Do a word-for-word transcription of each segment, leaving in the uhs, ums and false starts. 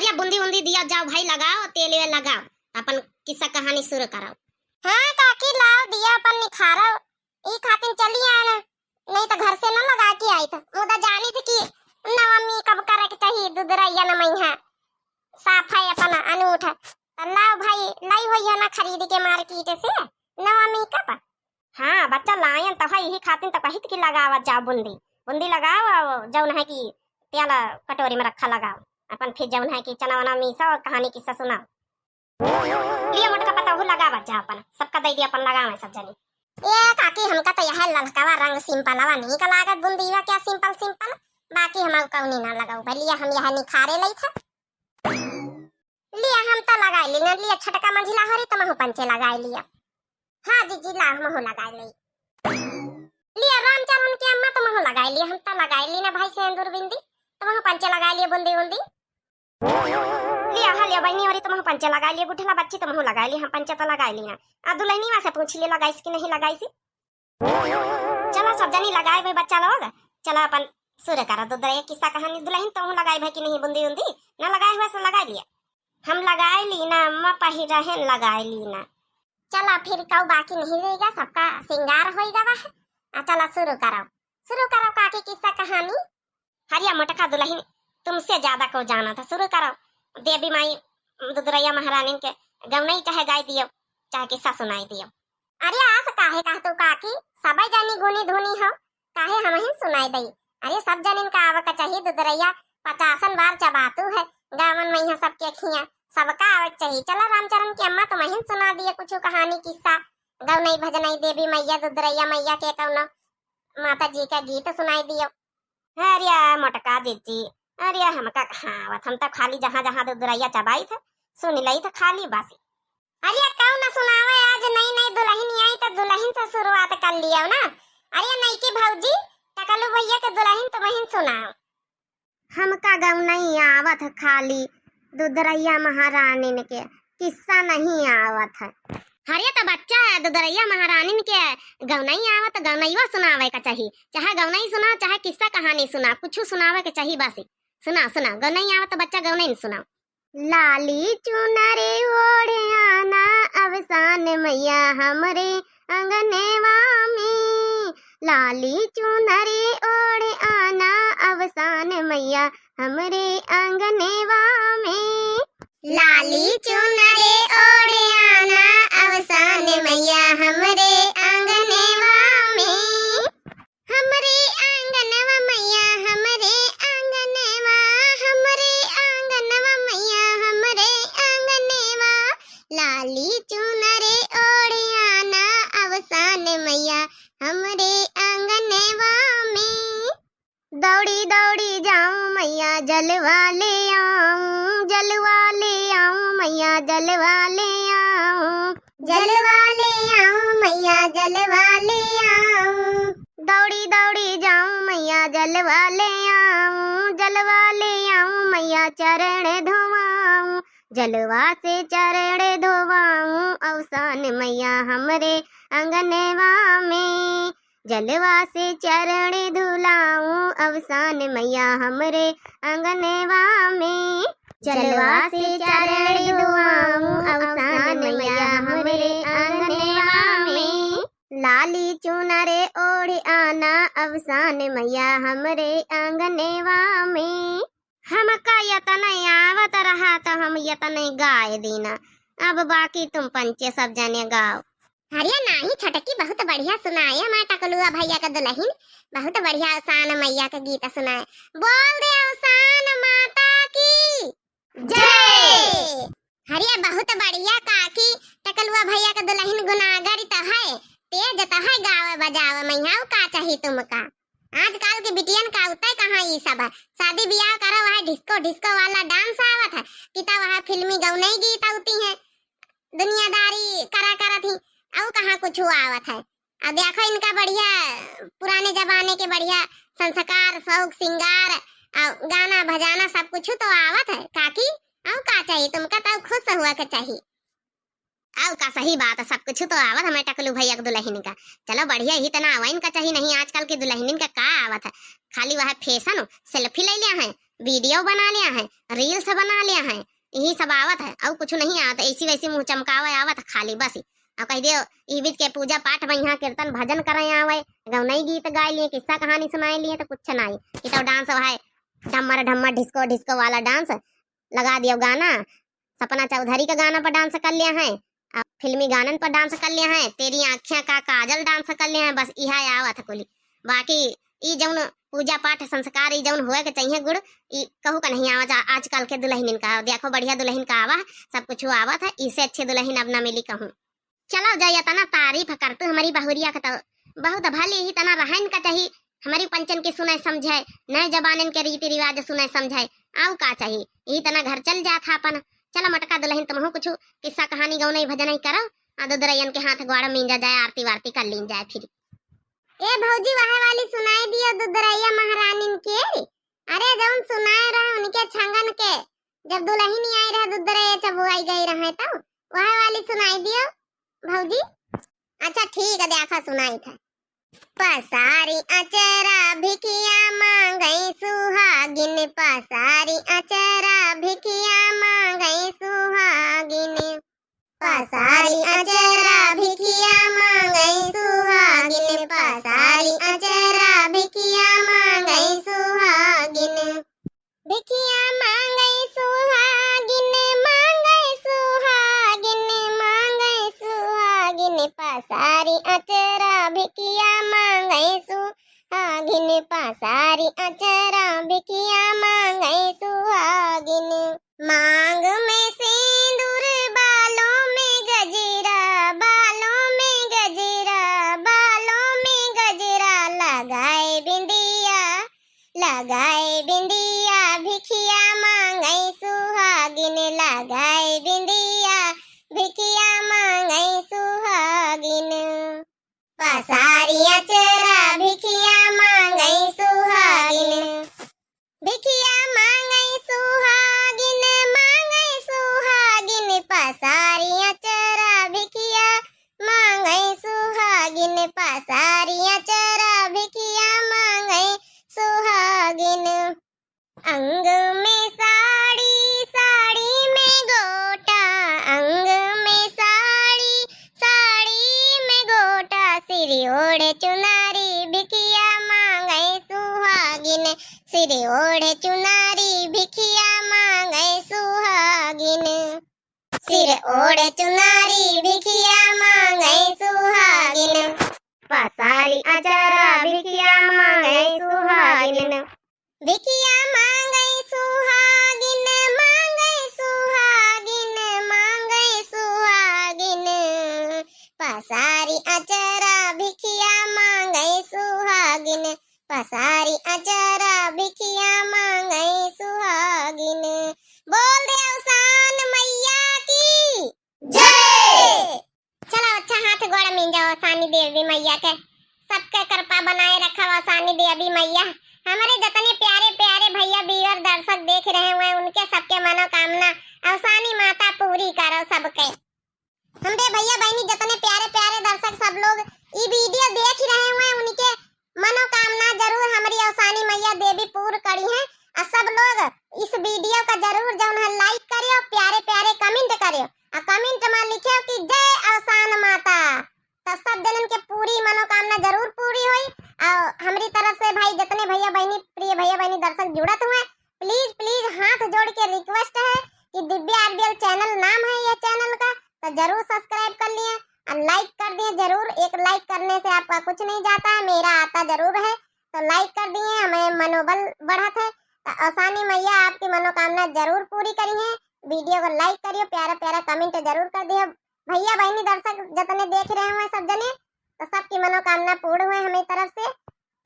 या बूंदी उंदी दिया जाओ भाई, लगाओ, तेल वेल लगाओ, अपन किस्सा कहानी शुरू करो। हाँ काकी, लाओ दिया अपन निखारो, ई खातिन चली आए ना, नहीं तो घर से न लगा के आई था। मुदा जानी थी कि नवमी कब करे के चाहिए, दुदरैया न मैहा साफ है अपन अनूठ। तो लाओ भाई, लाई हुई है ना खरीद के मार्केट से नवमी कब। हाँ बच्चा, लायन तो है, यही खातिन तो कहित कि लगावा जाओ बूंदी, बूंदी लगाओ, और जौन है कि प्याला कटोरी में रखा लगाओ, अपन फिर जौन है कि चना वना मीसा और कहानी किस्सा सुनाओ। लिया मोटका पतोहू लगावा जा अपन, सबका दे दिया अपन लगावे सब जनी। ए काकी, हमका तो यह ललकवा रंग सिंपलवा नीक लागत बुंदीवा, क्या सिंपल सिंपल, बाकी हम कौनी ना लगाऊ भलिया, हम यह निखारे लई था। लिया हम तो लगाई ली ना, लिया छोटका मंझिला हरी तो महू पंचे लगाई लिया। हाँ जीजी ला महू लगाई ली। लिया रामचरण के अम्मा तो महू लगाई लिया, हम तो लगाई ली ना भाई सेंदूर बिंदी, तो महू पंचे लगाई लिया बुंदी उंदी। लिया, हाँ, लिया, बहिनी, और तुमहू पंचे लगाई लिया, गुठला बच्ची तुमहू लगाई लिया, हम पंचे तो लगाई लिया। आ दुल्हनिया से पूछ लिया, लगाइस कि नहीं लगाइस? चला, सब जनी लगाए भाई बच्चा लोग, चला अपन शुरू करा। दुदरैया किस्सा कहानी दुल्हन तुमहू लगाए भाई कि नहीं, बुंदी उंदी ना लगाए हुआ से लगाई लिया। हम लगाई ली ना, अम्मा पहिरहन लगाई ली ना। चला फिर कऊ बाकी नहीं रहेगा, सबका श्रृंगार होई गवा है। आ चला शुरू करो, शुरू करो काकी किस्सा कहानी। हरिया मोटका दुल्हन तुमसे ज्यादा को जाना था, शुरू करो। देवी माई दुदरैया महारानी के गौनई चाहे गाय दियो, चाहे किस्सा सुनाई दियो। अरे आस काहे कह तू काकी, सबे जानी गुनी धुनी हो, काहे हमहिन सुनाई दई। अरे सब जनिन का आवक चाहिए दुदरैया, पचासन बार चबातू है, गावन मैया सबके खिया, सबका आवक चाहिए। चला रामचरण की अम्मा तुमहिन सुना दिए कुछ कहानी किस्सा, गौनई भजनई देवी मैया दुदरैया मैया के कौनो माता जी का गीत सुनाई दियो। अरे मोटका जीजी, अरे हमका कहाँ आवत, हम तो खाली जहाँ जहाँ दुदरैया चबाई थे, सुन लई थे खाली बस। अरे कौन सुनावे, आज नई नई दुल्हन आई तो दुल्हन से शुरुआत कर लियो ना। अरे नई की भौजी, टकलू भैया के दुल्हन तुमहिन सुनाओ। हमका गौनई आवत है खाली दुदरैया महारानिन के, किस्सा नहीं आवत है। अरे तो बच्चा, दुदरैया महारानिन के गौनई आवत, गौनईवा सुनावे का चाही, चाहे गौनई सुना, चाहे किस्सा कहानी सुना, कुछ सुनावे के चाही बस। सुना, सुना, गौनई आवत तो बच्चा गौनई सुनाओ। लाली चुनरी ओढ़े आना अवसान मैया हमरे अंगनेवा में। लाली चुनरी ओढ़े आना अवसान मैया हमरे अंगनेवा में। लाली चुनरी ओढ़े आना अवसान मैया हमरे अंगनेवा में। हमरे आंगनवा मैया, हमरे आंगनवा, हमरे आंगनवा मैया, हमरे आंगनवा। लाली चुनर ओढ़ियाना अवसान मैया, हमरे आंगनवा में। दौड़ी दौड़ी जाऊं मैया, जलवा ले आऊं, जलवा ले आऊं मैया, जलवा ले आऊं। जलवा ले आऊं मैया, जलवा ले आऊं। दौड़ी दौड़ी जाऊं मैया, जलवा ले आऊं, जलवा ले आऊं मैया, चरण धोवाऊं। जलवा से चरण धोवाऊं, अवसान मैया हमरे अंगनवा में। जलवा से चरण धुलाऊं, अवसान मैया हमरे अंगनवा में। जलवा से चरण धुआऊं, अवसान मैया हमरे अंगनवा में। लाली चुनर ओढ़ आना, अवसान मैया हमरे अंगनवा में। हमका यतन आवत रहा तो हम यतन गाय दीना। अब बाकी तुम पंचे सब जने गाओ। अरे नाही छटकी, बहुत बढ़िया सुनाए हमारे टकलुआ भैया का दुल्हन, बहुत बढ़िया अवसान मैया का गीत सुनाए। बोल दे अवसान माता की जय। अरे बहुत बढ़िया काकी, टकलुआ भैया का दुल्हन गुनागर तो है, तेज तो है गावे बजावे में, अउ का चाही तुमका? आजकल के बिटियन का उतय कहाँ ई सब है, शादी बियाह करो वह डिस्को डिस्को वाला डांस आवत है, कि तो वह फिल्मी गौनई गीत आउती हैं। दुनियादारी करा करत ही, अउ कहाँ कुछ आवत है। अब देखो इनका बढ़िया पुराने जमाने के बढ़िया संस्कार, शौक, श्रृंगार, अउ गाना बजाना सब कुछ तो आवत है काकी। अउ का चाहिए तुमका, तो खुश हुआ के चाहिए। अउ का सही बात है, सब कुछ तो आवत हमें टकलू भैया के दुल्हन का। चलो बढ़िया ही तना आवा इनका चाहिए, नहीं आजकल की दुल्हनिन का का आवत है, खाली वह फैशन सेल्फी ले लिया है, video बना लिया है, reels बना लिया है, यही सब आवत है, अउ कुछ नहीं आवत है। ऐसी वैसी मुँह चमकावे आवत है खाली बस। अउ कह दियो, ई बीच के पूजा पाठ में यहाँ कीर्तन भजन करे आवे, गौनई गीत गाए लिए, किस्सा कहानी सुनाए लिए, तो कुछ नहीं। ये तो dance है, ढम्मर ढम्मर, disco disco वाला dance लगा दियो गाना, सपना चौधरी का गाना पर dance कर लिया है, आ फिल्मी गानन पर dance कर लिया है, तेरी आँखियाँ का काजल dance कर लिया है, बस इहा आवत है कुली। बाकी ई जौन पूजा पाठ संस्कार, ई जौन होए के चाहिए गुड़, ई कहू का नहीं आवत। आ-, आजकल के दुलहिनिन का देखो, बढ़िया दुलहिन का आवा, सब कुछ आवत है, इससे अच्छी दुलहिन अब ना मिली कहूँ। चलो, जो इतना तारीफ करतू हमरी बहुरिया के, तो बहुत भली ही तना रहन का चाही। हमरी पंचन के सुने समझे, नए जमानन के रीति रिवाज सुने समझे, आउ का चाही? यही तना घर चल जात है अपन। चलो मोटका दुलहिन, तुमहू कुछ किस्सा कहानी गौनई भजनई करो, आ दुदुरैयन के हाथ गोड़ मींजा जाए, आरती वारती कर लीन जाए फिर। ए भौजी, वहे वाली सुनाई दियो दुदुरैया महारानिन के। अरे जौन सुनाए रहे उनके छंगन के, जब दुलहिन आई रहे दुदुरैया चबुआई गई रहे तो वहे वाली सुनाई दियो भौजी। अच्छा ठीक है, देखा सुनाई था। पसारी अचरा भिखिया मांगई सुहागिन, पसारी अचरा भिखिया मांगई सुहागिन। पसारी अचरा भिखिया मांगई सुहागिन, पसारी अचरा भिखिया मांगई सुहागिन। भिखिया मांगई सुहागिन, मांगई सुहागिन, मांगई सुहागिन, पसारी अचरा भिखिया मांगई सुहागिन, पसारी अचरा भिखिया मांगई सुहागिन। मांग में सेंदूर, बालों में गजरा, बालों में गजरा, बालों में गजरा, लगाए बिंदिया, लगाए बिंदिया, भिखिया मांगई सुहागिन, लगाए बिंदिया, भिखिया मांगई सुहागिन। पसारी अचरा भिखिया मांगई सुहागिन। भिखिया मांगई सुहागिन, मांगई सुहागिन, पसारी अचरा भिखिया मांगई सुहागिन, पसारी अचरा भिखिया मांगई सुहागिन। अंग में साड़ी, साड़ी में गोटा, अंग में साड़ी, साड़ी में गोटा, सिर ओढ़े चुनारी भिखिया मांगई सुहागिन, सिर ओढ़े चुनारी भिखिया मांगई सुहागिन। सिर ओढ़े चुनारी भिखिया मांगई सुहागिन। पसारी अचरा भिखिया मांगई सुहागिन। भिखिया मांगई सुहागिन, मांगई सुहागिन, मांगई सुहागिन। पसारी अचरा भिखिया मांगई सुहागिन, पसारी अचरा भिखिया मांगई सुहागिन। बोल दे अवसान मैया की जय। चलो अच्छा हाथ गोड़ मींजा अवसानी देवी मैया के, सबके कृपा बनाए रखा अवसानी देवी मैया। हमरे जतने प्यारे प्यारे भैया viewer दर्शक देख रहे हुए, उनके सबके मनोकामना अवसानी माता पूरी करो सबके। हमरे भैया बहनी जतने प्यारे प्यारे दर्शक सब लोग ई video देख रहे हुए, उनके मनोकामना जरूर हमरी अवसानी मैया देवी पूर्ण करी है। और सब लोग इस video का जरूर जौन है like करियो, प्यारे प्यारे comment करियो, और comment में लिखियो कि जय अवसान माता। तो सब जनन के पूरी मनोकामना जरूर पूरी होई। और हमरी तरफ से भाई जतने भैया बहनी, प्रिय भैया बहनी दर्शक जुड़त हुए, please please हाथ जोड़ के request है कि दिव्या RBL channel नाम है यह channel का, तो जरूर subscribe कर लिए और like कर दिए जरूर। एक like करने से आपका कुछ नहीं जाता है, मेरा आता जरूर है। तो like कर दिए, हमें मनोबल बढ़त है। तो अवसानी मैया आपकी मनोकामना जरूर पूरी करी है। Video को like करियो, प्यारा प्यारा comment जरूर कर दियो। भैया बहनी दर्शक जतने देख रहे हुए सब जने, तो सबकी मनोकामना पूर्ण हुए हमारी तरफ से।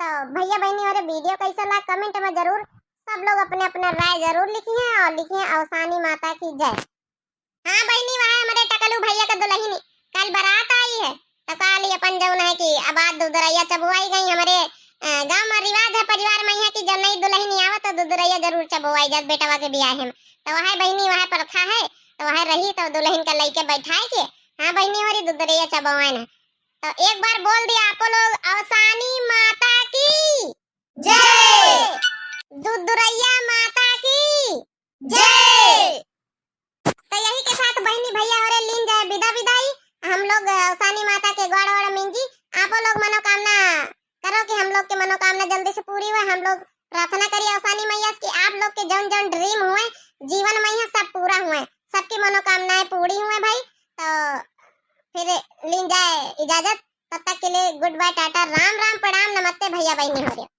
तो भैया बहनी, अरे video कैसा लगा comment में जरूर सब लोग अपने अपना राय जरूर लिखिए और लिखिए अवसानी माता की जय। हाँ बहनी, वह हमरे टकलू भैया का दुलहिन कल बारात आई है, तो कल ही अपन जौन है कि अब आज दुदुरैया चबुआई गई। हमरे, अ, गाँव में रिवाज है परिवार में यहाँ कि जब नई दुलहिन आवे तो दुदुरैया जरूर चबुआई जात बेटवा के बियाह में। तो वह बहनी वह प्रथा है, तो वह रही तो दुलहिन का लइके बैठाए के, हाँ बहनी, हमारी दुदुरैया चबुआए ना। तो एक बार बोल दिया आपो लोग, अवसानी माता की जय। दुदुरैया माता जय। तो यही के साथ बहिनी भैया हो रे लीन जाए विदा विदाई। हम लोग अवसानी माता के गोड़ ओड़ मिंजी, आपो लोग मनोकामना करो कि हम लोग के मनोकामना जल्दी से पूरी हुए। हम लोग प्रार्थना करी अवसानी मैया से कि आप लोग के जौन जौन dream हुए जीवन में, यहाँ सब पूरा हुए, सबकी मनोकामनाएं पूरी हुए भाई। तो फिर लीन जाए इजाजत, तब तक के लिए good bye, टाटा, राम राम, प्रणाम, नमस्ते भैया बहिनी हो रे।